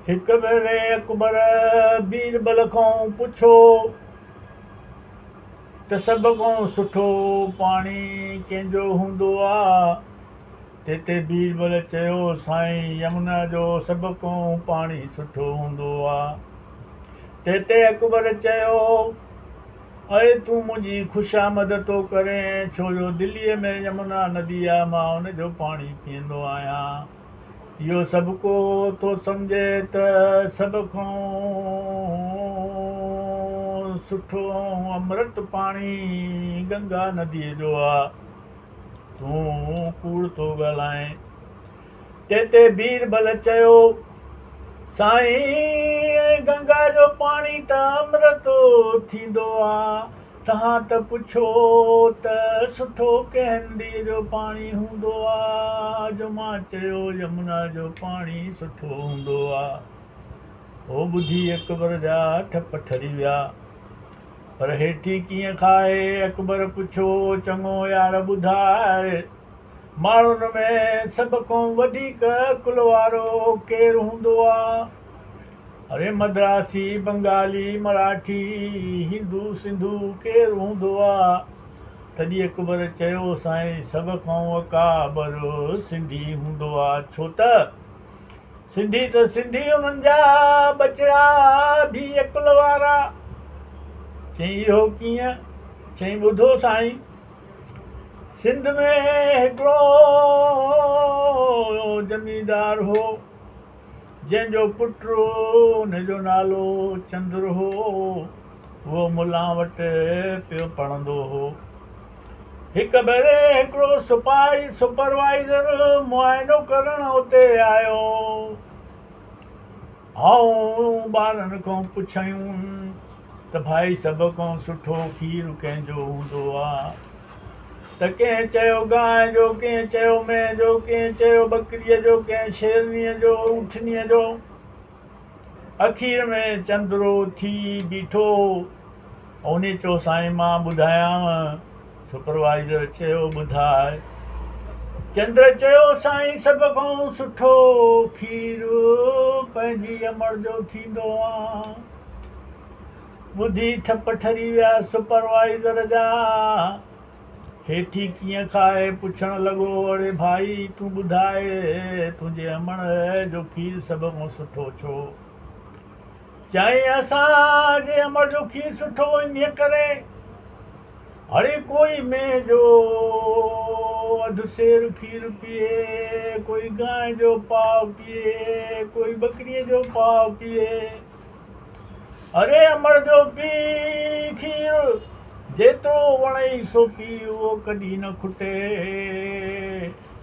هڪ ڀيري اڪبر بيربل کان پڇيو ته سڀ کان سٺو پاڻي ڪنهن جو هوندو آ؟ تنهن تي بيربل چيو، سائين يمنا جو سڀ کان پاڻي سٺو هوندو آ. تنهن تي اڪبر چيو، اڙي تون منهنجي خوشامد ٿو ڪرين، ڇو جو دليء ۾ يمنا ندي آ، مان ان جو پاڻي پيئندو آهيان. اهو سڀ ڪو ٿو سمجهي ته سڀ کان سٺو ۽ امرت پاڻي گنگا نديء جو آ. تون ڪوڙ ٿو ڳالهائين. تنهن تي بيربل چيو، سائين گنگا جو پاڻي ته امرت ٿيندو آ. توهان ته پڇو ته سٺو ڪنهن نديء جو پاڻي هوندو آ جو مان چيو يمنا جو پاڻي سٺو هوندو آ. اهو ٻڌي اڪبر جا ٺپ ٺري ويا. پر هيٺي ڪيئن کائي؟ اڪبر پڇيو، چڱو يار ٻڌاء، ماڻهن ۾ سڀ کان وڌيڪ عقل وارو ڪير هوندو آ؟ اڙي مدراسي، بنگالي، مراٺي، هندو، سنڌو ڪير هوندو آ؟ تڏهن اڪبر چيو سائين سڀ کان اڪابر سنڌي هوندو آ ڇو ته سنڌي ته سنڌي انهن جا ٻچڙا به عقل وارا. چيائين اهو ڪيئن؟ چيائين ٻڌو سائين سنڌ ۾ هڪڙو زميندار هو. جنهن جو پٽ ان جو نالو چندر هو، اهو ملان وٽ پيو پڙهندو هو. هڪ ڀيري هڪڙو سپاهي سپروائيزر معائنو ڪرڻ اتي آيو. آئون ٻارن کان پڇيائون ته ڀائي سڀ کان سٺو کير ڪنهن جو هوندو آ؟ ته ڪنهن چيو گانء جو، ڪنهن چيو مينهن جو، ڪنهن چيو ٻڪريء جو، ڪنهن شيرنيء جو، اٺنيء جو. اخير ۾ چندرو ٿي بيٺو. انهيء چيو سائين مان ٻڌايانء. سپروائيزر چيو ٻڌاء. چندر چيو سائين سڀ کان سٺو کير پنهنجي امڙ جو ٿيندو آ. ٻڌي ٺپ ٺري ويا سپروائيزر جا. هيٺي ڪيئن کائي پڇڻ لڳو اڙي ڀائي تون ٻڌاء تنهنجي امڙ جو کير سڀ کان سٺو ڇو؟ چيائين اسان جي امڙ جو کير سٺو انهيء ڪري اڙي ڪوئي مينهن جو اڌ سير کير پيئي، ڪوئي گانء جو پاء پيئي، ڪوئي ٻڪريء جو پاء پيئي. اڙي امڙ جو پيء کير جيترو وڻئي سو پيء اهو ڪڏهن نه کٽي.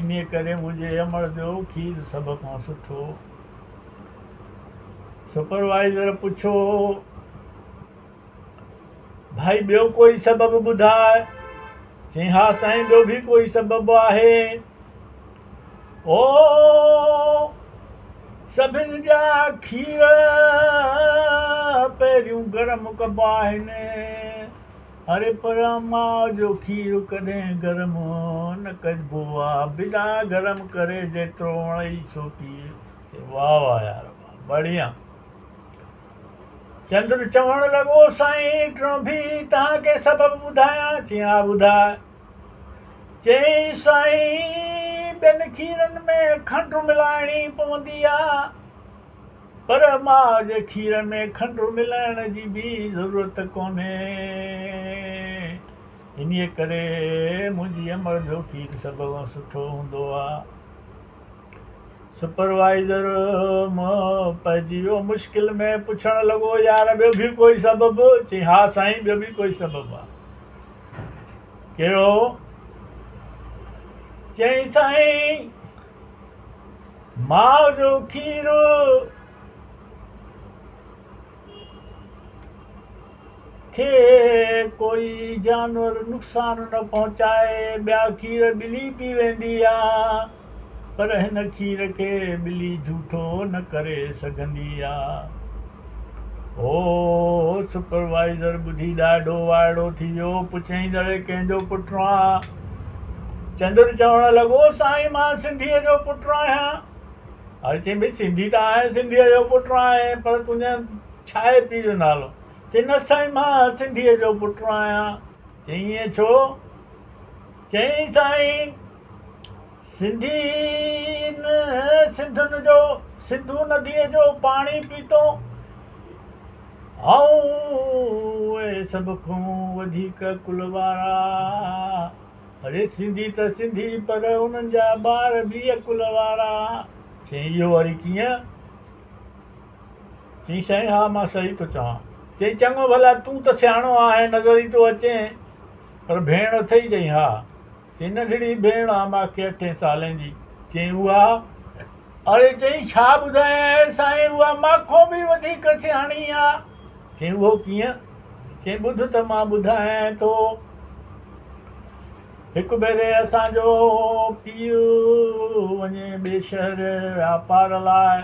انهيء ڪري منهنجي امڙ جو کير سڀ کان سٺو. سپروائيزر پڇيو، ڀائي ٻيو ڪوئي سبب ٻڌاء؟ چيائين ها سائين ٻيو به ڪوئي سبب آهي. او سڀن جا کير پهريون گرم ڪبا آهن. اري پر ماء جو کير ڪڏهن گرم نه ڪجبو آ. بنا گرم ڪري جيترو وڻئي سو پيء. واهه واهه يار واهه بڙيا. چندر چوڻ لڳو، سائين ٽيون به توهان کي سبب ٻڌايان؟ چيائين ها ٻڌاء. چيائين سائين ٻين کيرن ۾ کنڊ ملائڻي پوندي آ پر ماء جي کير ۾ کنڊ ملائڻ جي به ضرورت ڪونهي انهيء ڪري منهنجي امڙ جو کير سڀ کان سٺو هوندو آ. سپروائيزر منهن پئجي ويو مشڪل ۾ پڇڻ لڳو يار ٻيو به ڪوئي سبب؟ چيائين ها سائين ٻيو به ڪوئي سبب آ. ڪهڙو؟ چيائين سائين ماء جو کير کي ڪوئي جانور نقصان نه پهچائي، ٻيا کير ٻلي پي ويندي آ، پر هن کير کي ٻلي جهوٺو نه ڪري سگهندي آ. هو سپروائيزر ٻڌي ڏاڍو وائڙو ٿي ويو، پڇيائين اڙي ڪنهن جو پٽ آن؟ چندر چوڻ لڳو، سائين مان سنڌيء جو پٽ آهيان. هاڻي چيائين ڀئي سنڌي ته آهين، سنڌيء جو پٽ آهين، پر تنهنجي ڇا آهي پيء جو نالو؟ چيائين نه سائين مان سنڌيء جو پٽ آهيان. چيائين ائين ڇو؟ چيائين سائين سنڌين سنڌن جو سنڌو نديء جو پاڻي پيتو ۽ اهي سڀ کان وڌيڪ عقل وارا. اڙي سنڌي ته سنڌي پر انهن جا ٻار به عقل وارا. چيائين اهو وري ڪيئن؟ چيائين سائين ها مان صحيح ٿو چوان. چيائين چڱو ڀلا تون ته سياڻو آهين نظر ئي ٿو اچين پر ڀيڻ اٿئي؟ چيائين ها. چيائين ننڍڙي ڀيڻ آ ماکي اٺين سالين جي. چيائين اها؟ اڙي چيائين ڇا ٻڌايانء سائين اها ماکون به وڌيڪ سياڻي آ. چيائين اهو ڪيئن؟ چيائين ٻڌ ته مان ٻڌايانء ٿو. هڪ ڀيري اسان جو پيء وڃي ٻئي شهر واپار لاء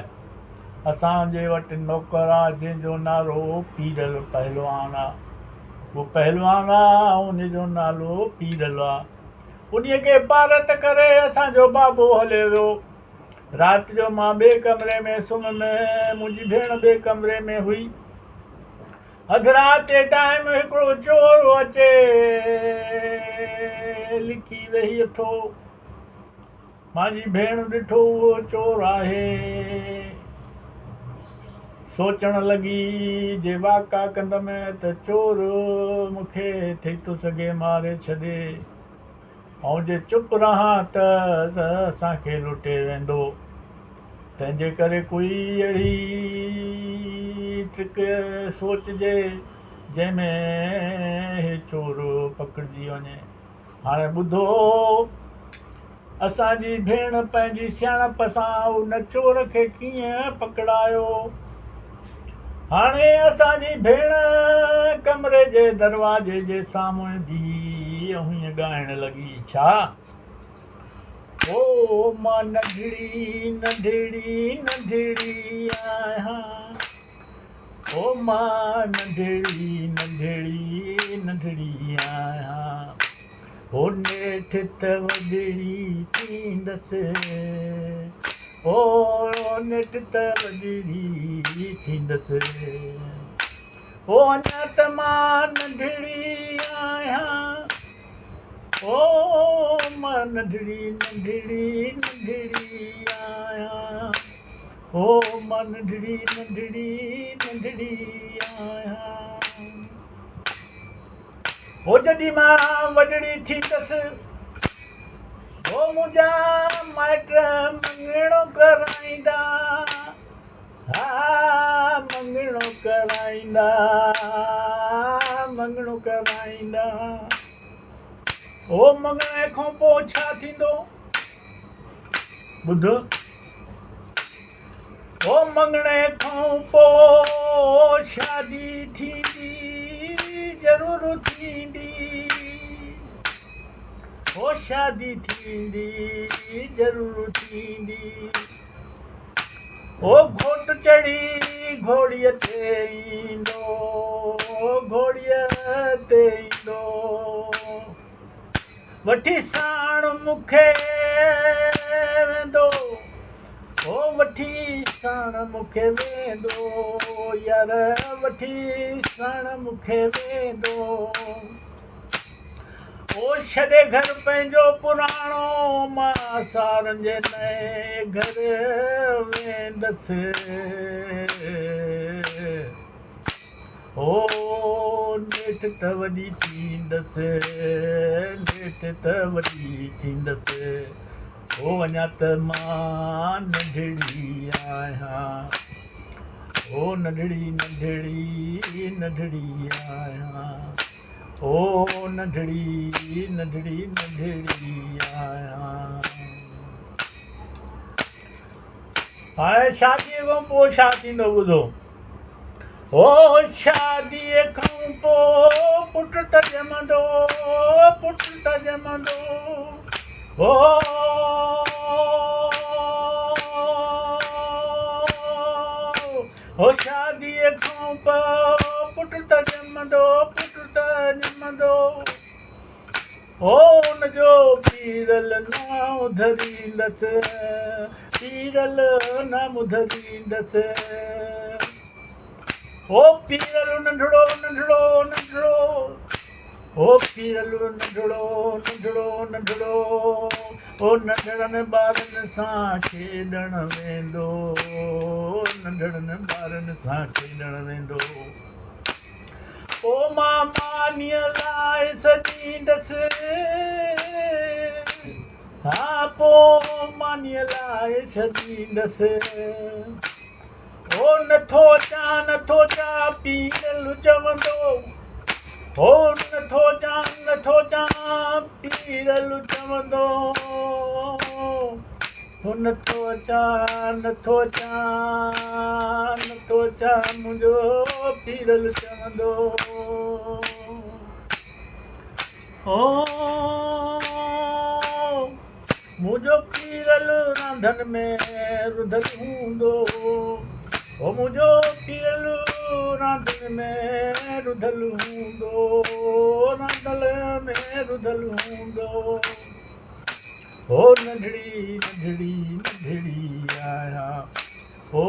اسان جي وٽ نوڪر آ جنهن جو نالو پيرل پهلوان آ. اهو پهلوان آ ان جو نالو پيرل آ. انهيء کي پارت ڪري اسان جو بابو هليو ويو. رات جو مان ٻئي ڪمري ۾ سمهيم، منهنجي ڀيڻ ٻئي ڪمري ۾ هئي. اڌ رات جي ٽائيم هڪڙو چور اچي لڪي ويهي اٿو. مانجي ڀيڻ ڏٺو اهو چور آهي. سوچڻ لڳي جي واڪا ڪندم ته چور مون کي ٿي ٿو سگهي ماري ڇڏي. آئون جي چپ رهان ته اسان کي لٽي ويندو. تنهن جي ڪري ڪوئي اهڙي ٽرڪ سوچجي جنهن ۾ هي چور پڪڙجي وڃي. هاڻي ٻڌو، اسان جي ڀيڻ پنهنجي سياڻپ سان ان چور کي ڪيئن پڪڙايو. هاڻي اسان جي ڀيڻ ڪمري جي دروازي جي سامهون بيهي هئين ڳائڻ لڳي، ڇا؟ او مان ننڍڙي ننڍڙي ننڍڙي آهيان، او مان ننڍڙي ننڍڙي ننڍڙي آهيان. هو نيٺ ته وڏڙي ٿيندس، هو نيٺ ته وڏڙي ٿيندس، هو اڃا ته مان ننڍڙي آهيان، هو مان ننڍڙي ننڍڙي ننڍڙي آهيان، هو مان ننڍڙي ننڍڙي ننڍڙي آهيان. هو جڏهن مان وڏڙي ٿيندس، هو منهنجا مائٽ مڱڻو ڪرائيندا، ها مڱڻو ڪرائيندا، مڱڻو ڪرائيندا. هو مڱڻي کان پوء ڇا ٿيندو؟ ٻڌ، هو مڱڻي کان پوء شادي ٿيندي، ضرور ٿيندي، هو شادي ٿيندي، ضرور ٿيندي، هو گهوٽ چڙهي گهوڙيء تي ايندو، گهوڙيء تي ايندو. وٺي ساڻ مون کي ويندو، هو وٺي ساڻ مون کي ويندو، يار وٺي ساڻ مون کي ويندو. او ڇڏي گهر پنهنجو پراڻو، مان سارن جي نئين گهر ويندس. هو نيٺ ته وڏي ٿيندس، نيٺ ته وڏي ٿيندس، هو اڃا ته مان ننڍڙي آهيان، هو ننڍڙي ننڍڙي ننڍڙي آهيان، هو ننڍڙي ننڍڙي ننڍڙي آهيان. هاڻي شاديء کان پوء ڇا ٿيندو ٻڌو. هو شاديء کان پوء پٽ ته ڄمندو، پٽ ته ڄمندو، هو هو شاديء کان پوء پٽ ته ڄمندو، پٽ ته ڄمندو. هو ان جو پيرل نانء ڌريندس، پيرل. پيرل نه ٻڌنديندس. او پيرل ننڍڙو ننڍڙو ننڍڙو او پيرل ننڍڙو ننڍڙو ننڍڙو او ننڍڙن ٻارن سان کيڏڻ ويندو ننڍڙن ٻارن سان کيڏڻ ويندو او مان مانيء لاء سڏيندس ها پو مانيء لاء سڏيندس هو نٿو اچان نٿو اچان پيرل چوندو هو نٿو اچان نٿو اچان پيرل چوندو هو نٿو اچان نٿو اچان نٿو اچان منهنجو پيرل چوندو هو منهنجو پيرل رانڌن ۾ رڌل هوندو هو منهنجو پيرل رانڌن ۾ رڌل هوندو رانڌل ۾ رڌل هوندو هو ننڍڙي ننڍڙي ننڍڙي آهيان هو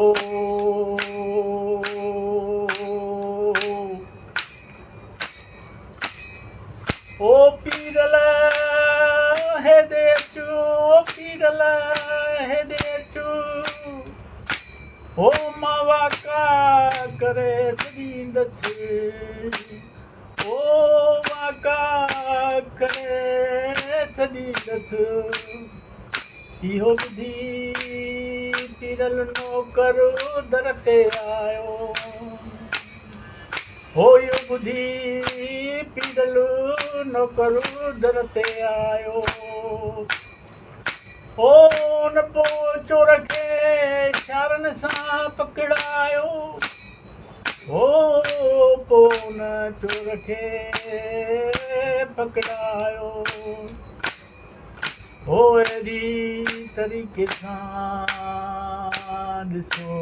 او پيرل هيڏي اچ او پيرل هيڏي اچ او مان واڪا ڪري سڏيندس او واڪا ڪري سڏيندس اهو ٻڌي پيرل نوڪر در تي آيو. هو اهو ٻڌي پيرل نوڪر در تي آيو. هو ان پوء چور کي اشارن سان پڪڙايو. هو پوء ان چور کي پڪڙايو. هو اهڙي طريقي سان ڏسو.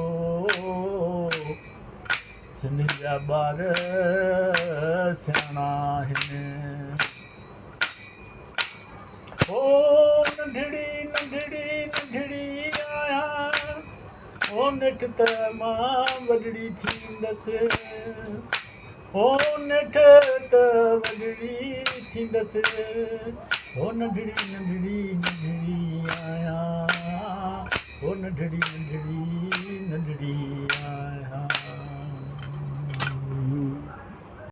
سنڌ جا ٻار سياڻا آهن. او ننڍڙي ننڍڙي ننڍڙي آهيان او نيٺ ته مان وڏڙي ٿيندس او نيٺ ته وڏڙي ٿيندس او ننڍڙي ننڍڙي ننڍڙي آهيان او ننڍڙي ننڍڙي ننڍڙي آهيان.